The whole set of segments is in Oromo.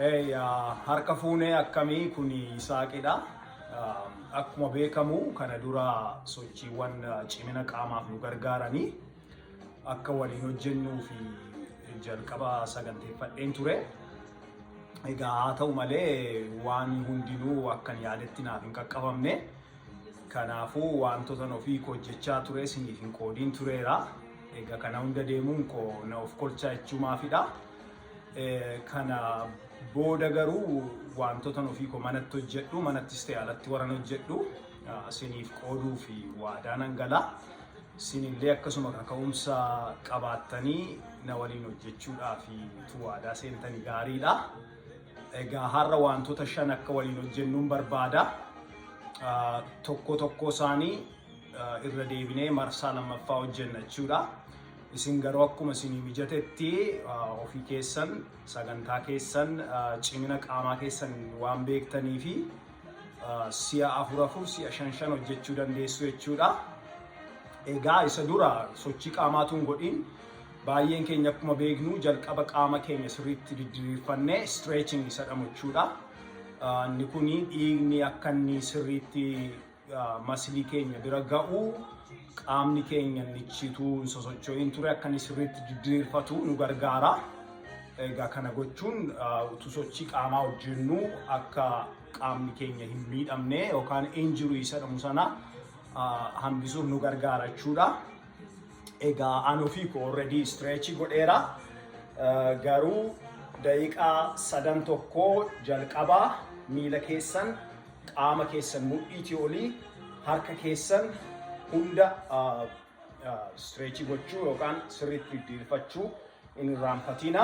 Hey, harka fuunee akkamii kun Yisaaqidha. Akkuma beekamu kana dura sochiiwwan cimina qaamaaf nu gargaaranii akka waliin hojjennuu fi jalqaba saganteeffadheen ture. Egaa haa ta'u malee waan hundinuu akkan yaadetti naaf hin qaqqabamne. Kanaafuu wantoota ofii koo hojjechaa ture isiniif hin qoodiin tureera. Egaa kana hunda deemuun koo na of kolchaa jechuumaafidha. Kana booda garuu wantoota ofii koo manatti hojjedhu, manattis ta'e alatti warran hojjedhu isiniif qooduu fi waadaa nan gala. Isinillee akkasuma kaka'umsa qabaattanii na waliin hojjechuudhaaf tu waadaa seentanii gaariidha. Egaa har'a wantoota 5 akka waliin hojjennuun barbaada. Tokko tokko isaanii irra deebinee marsaa lammaffaa hojjenna jechuudha. Isin garuu akkuma isinii mijatetti ofii keessan sagantaa keessan cimina qaamaa keessan waan beektanii fi si'a afur afur si'a shan shan hojjechuu dandeessu jechuudha. Egaa isa dura sochii qaamaatu hin godhin baay'een keenya akkuma beeknu jalqaba qaama keenya sirriitti didiriirfannee stretching isa jedhamu jechuudha. Inni kun dhiigni akka inni sirriitti masilii keenya bira ga'u qaamni keenya nichituu hin sosocho'in ture akka inni sirriitti didiriirfatu nu gargaara. Egaa kana gochuun utuu sochii qaamaa hojjennu akka qaamni keenya hin miidhamne yookaan injury isa jedhamu sana hambisuuf nu gargaara jechuudha. Egaa an ofii koo already stretch godheera. Garuu daqiiqaa sadan tokko jalqabaa miila keessan qaama keessan mudhiitii olii harka keessan hunda stretch gochuu yookaan sirriitti diddiirfachuu hin irraanfatina.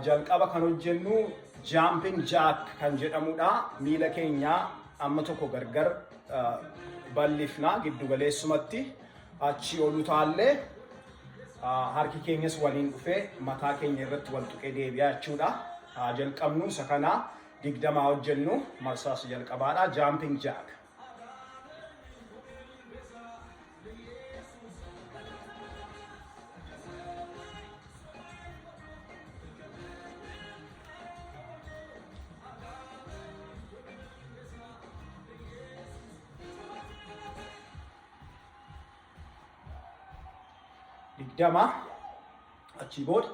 Jalqaba kan hojjennu jumping jack kan jedhamudha. Miila keenya amma tokko gargar bal'ifna giddu galeessumatti achii ol utaallee harki keenyas waliin dhufee mataa keenya irratti wal tuqee deebi'a jechuudha. Haa jalqabnu isa kana 20 hojjennu marsaas jalqabaadha. Jumping jack. 20 achii booda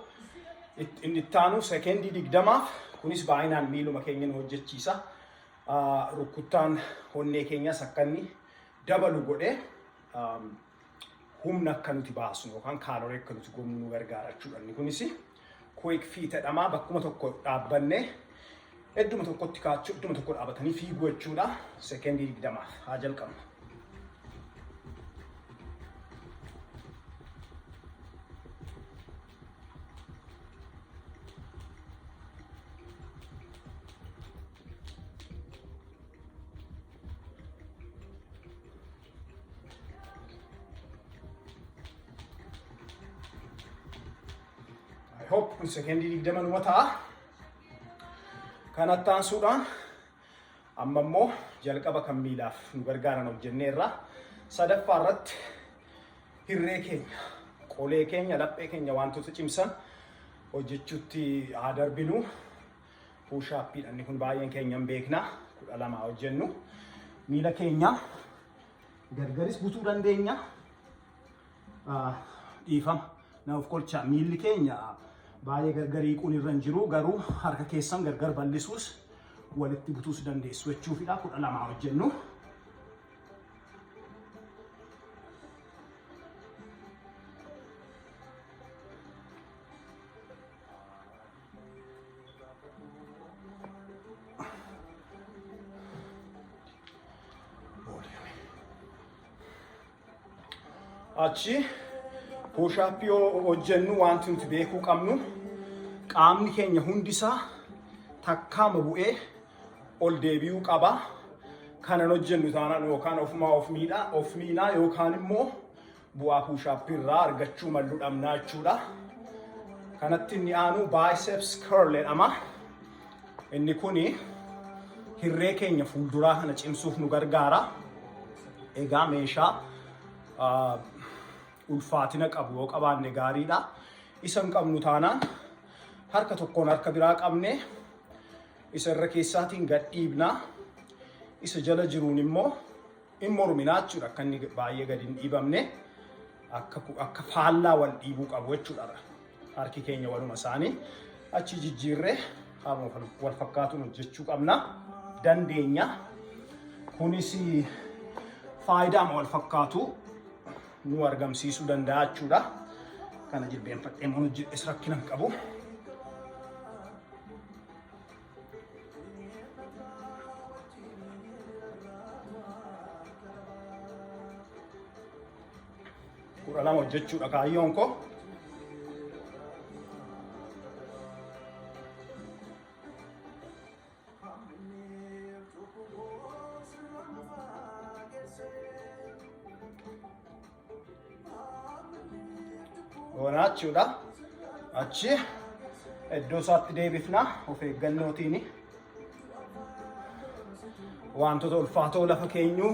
inni itti aanu sekendii 20f kunis baay'inaan miiluma keenya nu hojjechiisa. Rukkuttaan onnee keenyas akka inni dabalu godhee humna akka nuti baasnu yookaan kaalorii akka nuti gubnu nu gargaara jechuudha. Inni kunis quick feet jedhama. Bakkuma tokko dhaabbannee idduma tokkotti kaachuu idduma tokko dhaabatanii fiiguu jechuudha. Sekendii 20f haa jalqabnu. I hope kun sekendii 20 numa ta'a. Kanatti aansuudhaan amma immoo jalqaba kan miilaaf nu gargaaran hojjenneerra. Sadaffaa irratti hirree keenya, qolee keenya, laphee keenya wantoota cimsan hojjechuutti haa darbinu. Push-upiidha inni kun baay'een keenya hin beekna. 12 hojjennu. Miila keenya gargaris butuu dandeenya. Dhiifama na of kolchaa miilli keenya baay'ee gargar hiikuun irra hin jiru garuu harka keessan gargar bal'isuus walitti butuus dandeessu jechuufidha. 12 hojjennu. Achi push-upii yoo hojjennu wanti nuti beekuu qabnu qaamni keenya hundisaa takkaama bu'ee ol deebi'uu qaba. Kanan hojjennu taanaan yookaan ofumaa of miidhaa of miinaa yookaan immoo bu'aa push-upii irraa argachuu mallu dhabnaa jechuudha. Kanatti inni aanu biceps curl jedhama. Inni kuni hirree keenya fuulduraa kana cimsuuf nu gargaara. Egaa meeshaa ulfaatina qabu yoo qabaanne gaariidha. Isa hin qabnu taanaan harka tokkoon harka biraa qabne Isa irra keessaatiin gad dhiibnaa. Isa jala jiruun immoo hin morminaa jechuudha. Akka inni baay'ee gad hin dhiibamne akka faallaa wal dhiibuu qabu jechuudha. Harki keenya waluma isaanii achi jijjiirree haaluma wal fakkaatuun hojjechuu qabna. Dandeenya. Kunis faayidaama wal fakkaatu nu argamsiisuu danda'a jechuudha. Kana jilbeenfadhee immoo hojjedhes rakkina hin qabu. 12 hojjechuudha kaayyoon koo. Goonaa jechuudha. Achi iddoo isaatti deebifna of eeggannootiin wantoota ulfaatoo lafa keenyu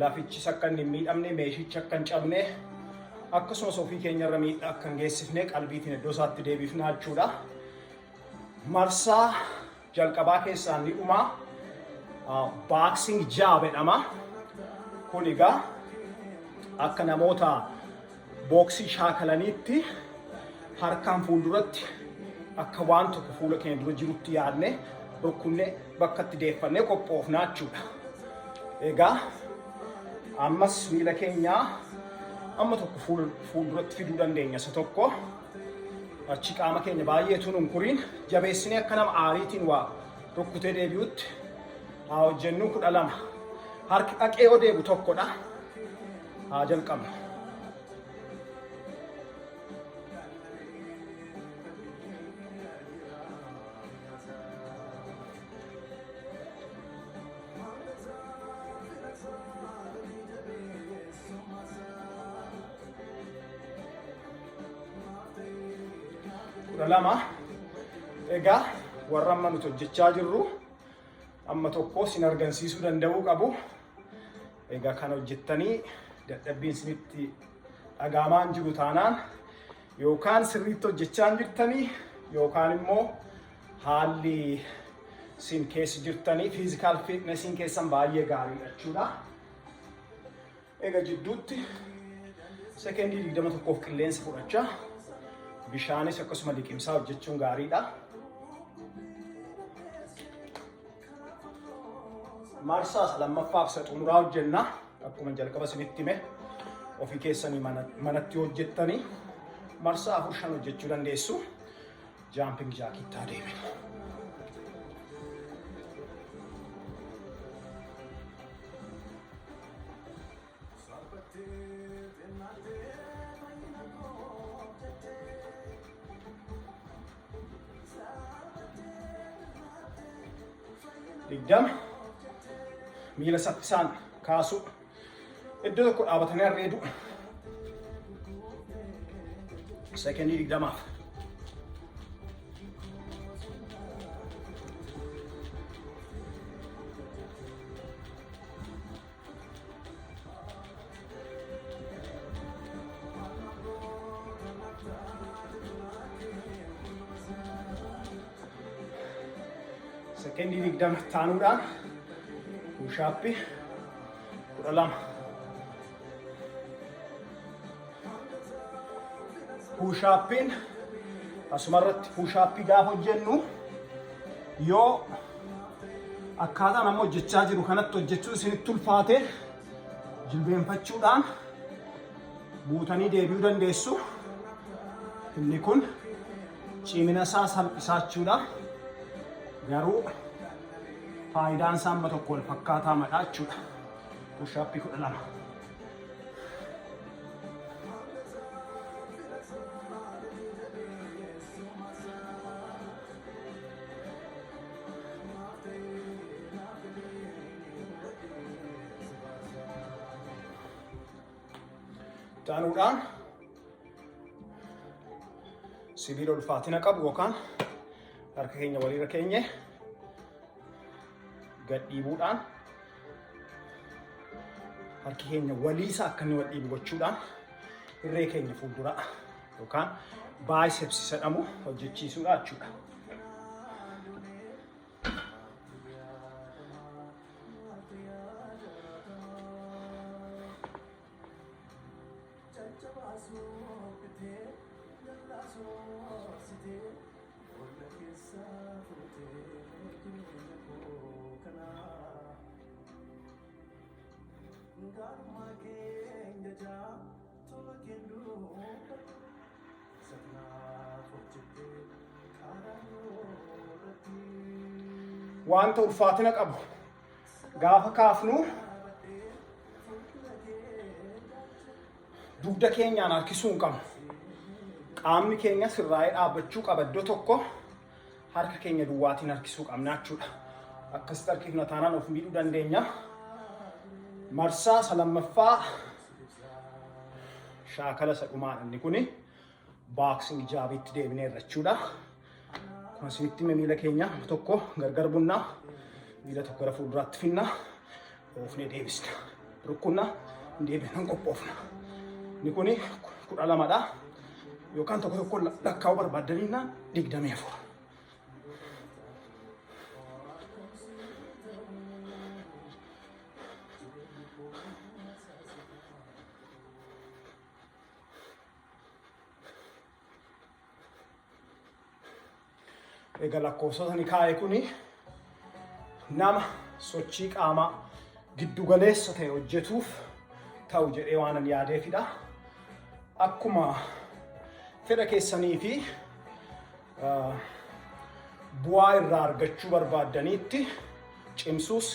lafichis akka hin miidhamne, meeshichi akka hin cabne, akkasumas ofii keenyarra miidhaa akka hin geessifne qalbiitiin iddoo isaatti deebifna jechuudha. Marsaa jalqabaa keessaa inni dhumaa boxing jab jedhama. Kun egaa akka namoota booksii shaakalaniitti harkaan fuulduratti akka waan tokko fuula keenya dura jirutti yaadne rukkunne bakka itti deeffannee qophoofnaa jechuudha. Egaa ammas miila keenyaa amma tokko fuulduratti fiduu dandeenya isa tokko. Achi qaama keenya baay'eetu nun kuriin jabeessinee akka nama aariitiin waa rukkutee deebi'utti haa hojjennu 12. Harki dhaqee yoo deebi'u tokkodha. Haa jalqabnu. 12. Egaa warra amma nuti hojjechaa jirru amma tokko sin argamsiisuu danda'uu qabu. Egaa kan hojjettanii dadhabbiin isinitti dhagaamaa hin jiru taanaan yookaan sirriitti hojjechaa hin jirtanii yookaan immoo haalli sin keessa jirtanii physical fitnessiin keessan baay'ee gaariidha jechuudha. Egaa jidduutti sekendii 21f qilleensa fudhachaa, bishaanis akkasuma liqimsaa hojjechuun gaariidha. Marsaa isa lammaffaaf isa xumuraa hojjenna. Akkuma jalqaba isinitti hime ofii keessanii manatti hojjettanii marsaa afur shan hojjechuu dandeessu. Jumping jackitti haa deebinu. 20 miila saffisaan kaasuu, iddoo tokko dhaabatanii arreedu sekendii 20f. Sekendii 20 taanuudhaan push-upii 12. Push-upiin asumarratti push-upii gaafa hojjennu yoo akkaataan amma hojjechaa jiru kanatti hojjechuu isinitti ulfaate jilbeenfachuudhaan buutanii deebi'uu dandeessu. Inni kun cimina isaa salphisaa jechuudha. Garuu faayidaan isaa amma tokko wal fakkaataa madha jechuudha. Push-upii 12. Taanuudhaan sibiila ulfaatina qabu yookaan harka keenya walirra keenye gad dhiibuudhaan harki keenya waliisa akka inni wal dhiibu gochuudhaan irree keenya fuulduraa yookaan biceps jedhamu hojjechiisuudha jechuudha. Wanta ulfaatina qabu gaafa kaafnu dugda keenyaan harkisuu hin qabnu. Qaamni keenya sirraa'ee dhaabbachuu qaba, iddoo tokko harka keenya duwwaatiin harkisuu qabna jechuudha. Akkasitti harkifna taanaan of miidhuu dandeenya. Marsaa isa lammaffaa, shaakala isa dhumaa, inni kuni boxing jabiitti deebineerra jechuudha. Akkuma isinitti hime, miila keenya tokko gargar bunnaa, miila tokko gara fuulduraatti finna, oofnee deebisna. Rukkunna, deebina, qophoofna. Inni kuni 12dha. Yookaan tokko tokko lakkaa'uu barbaaddaniina 24. Egaa lakkoofsota ni kaa'e, kuni nama sochii qaamaa giddugaleessa ta'e hojjetuuf ta'u jedhee waan ani yaadeefidha. Akkuma fedha keessanii fi bu'aa irraa argachuu barbaaddaniitti cimsuus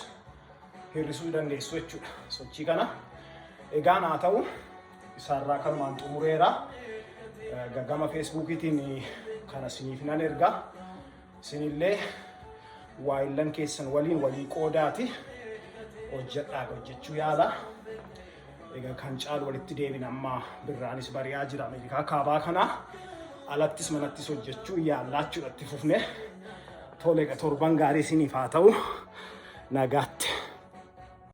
hir'isuu dandeessu jechuudha. Sochii kana egaan haa ta'u, isaarraa kanumaan xumureera. Gama Facebookiitiin kana isiniif nan erga. Isinillee waayillan keessan waliin walii qoodaati. Hojjedhaa, hojjechuu yaala. Egaa kan caalu walitti deebina, amma birraanis bari'aa jira Ameerikaa kaabaa kana. Alattis manattis hojjechuu yaallaa jechuudha itti fufne. Tole, egaa torban gaarii isiniif haa ta'u. Nagaatti.